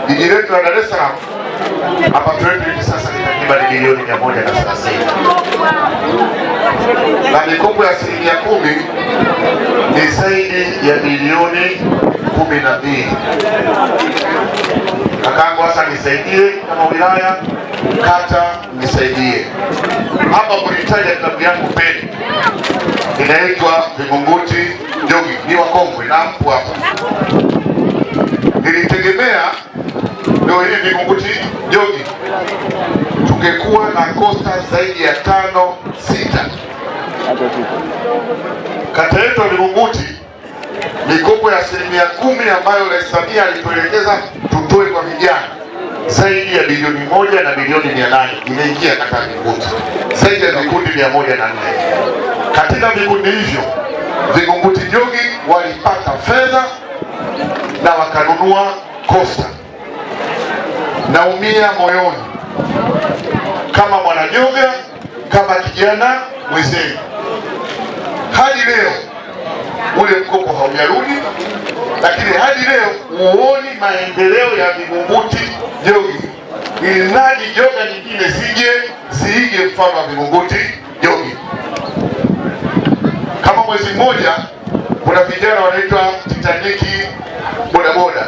Jiji letu la Dar es Salaam mapato yetu hivi sasa ni takriban bilioni 130 na mikopo ya 10% ni zaidi ya bilioni 12. Kakangu hasa nisaidie, kama wilaya kata nisaidie hapa. Kulitaja klabu yangu peni inaitwa Vingunguti Jogi, ni wakongwe na mpo hapa. Nilitegemea leo hii Vingunguti Jogi tungekuwa na kosta zaidi ya tano sita. Kata yetu ya Vingunguti mikopo ya 10% ambayo Rais Samia alituelekeza tutoe kwa vijana zaidi ya bilioni 1 na bilioni 800 imeingia kata ya Vingunguti, zaidi ya vikundi 104. Katika vikundi hivyo Vingunguti Jogi walipata fedha na wakanunua kosta. Naumia moyoni kama mwanajoga, kama kijana mwenzenu, hadi leo ule mkopo haujarudi, lakini hadi leo huoni maendeleo ya Vingunguti Jogi, ili joga nyingine zije ziige mfano wa Vingunguti Jogi. Kama mwezi mmoja, kuna vijana wanaitwa Titaniki bodaboda,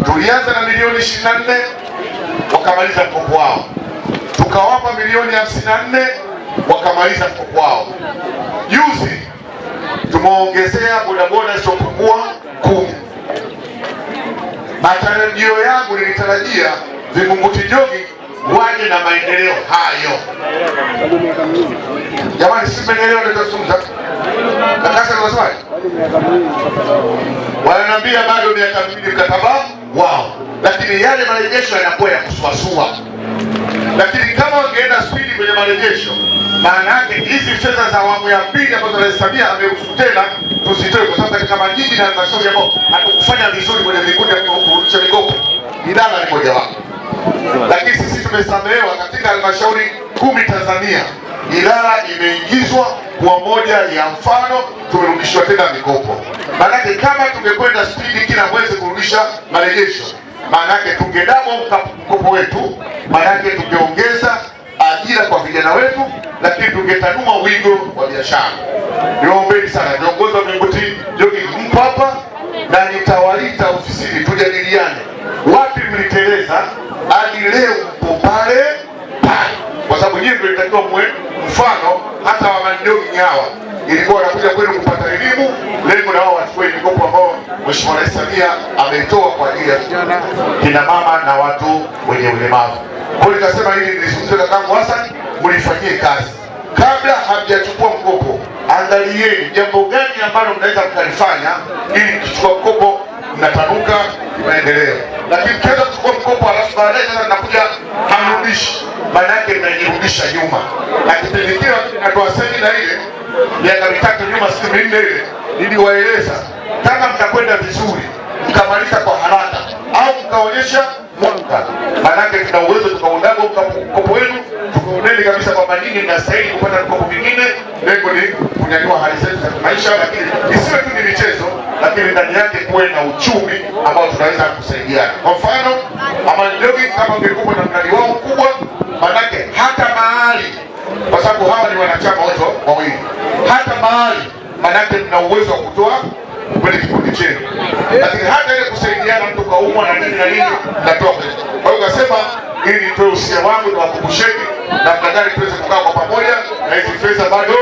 tulianza na milioni 24 wakamaliza mkopo wao, tukawapa milioni 54 wakamaliza mkopo wao. Juzi tumeongezea bodaboda isiyopungua 10. Matarajio yangu nilitarajia Vingunguti Jogi waje na maendeleo hayo. Jamani, si maendeleo ndio tunazungumza. Kakasa anasemaje? Wananiambia bado miaka 2 mkataba wao, lakini yale marejesho yanakuwa ya kusuasua. Lakini kama wangeenda spidi kwenye marejesho, maana yake hizi fedha za awamu ya pili ambazo Rais Samia ameruhusu tena tuzitoe, kwa sababu katika majiji na halmashauri ambao hatukufanya vizuri kwenye vikundi vya kurudisha mikopo, Ilala ni mojawapo. Lakini sisi tumesamehewa katika halmashauri 10 Tanzania, Ilala imeingizwa kuwa moja ya mfano, tumerudishwa tena mikopo. Maanake kama tungekwenda spidi kila mwezi kurudisha marejesho, maanake tungedabo mkopo wetu, maanake tungeongeza ajira kwa vijana wetu, lakini tungetanua wigo wa biashara. Niwaombeni sana viongozi wa Vingunguti Jogi, mpo hapa na nitawalita ofisini tujadiliane wapi mliteleza hadi leo mpo pale pale, kwa sababu nyinyi ndio ilitakiwa mwe mfano. Hata wamanjogi hawa ilikuwa wanakuja kwenu kupata elimu, lengo na wao wachukue mikopo ambao Mheshimiwa Rais Samia ameitoa kwa ajili ya vijana, kina mama na watu wenye ulemavu. Kwa hiyo nikasema hili nilizungumze na kakangu Hassan, mlifanyie kazi kabla hamjachukua mkopo. Angalieni jambo gani ambalo mnaweza mkalifanya ili mkichukua mkopo mnatanuka maendeleo. Lakini mkiweza kuchukua mkopo alafu baadaye sasa mnakuja hamrudishi, maana yake mnajirudisha nyuma. Na kipindi kile natoa semina ile miaka 3 nyuma, siku 4 ile, niliwaeleza kama mtakwenda vizuri mkamaliza kwa haraka au mkaonyesha mwanga, maanake tuna uwezo tukaundago mkopo wenu tukaoneni kabisa kwamba ninyi mnastahili kupata mkopo mwingine. Lengo ni kunyanyua hali zetu za maisha, lakini isiwe tu ni michezo, lakini ndani yake kuwe na uchumi ambao tunaweza kusaidiana. Kwa mfano Amani Jogi kama ungekuwa na mradi wao mkubwa, maanake hata mahali, kwa sababu hawa ni wanachama wote wawili, hata mahali maanake mna uwezo wa kutoa kwenye kikundi chenu, lakini hata ile kusaidiana, mtu kaumwa na nini na nini, natoa. Kwa hiyo kasema ili nitoe usia wangu na wakumbusheni namna gani tuweze kukaa kwa pamoja, na hizi fedha bado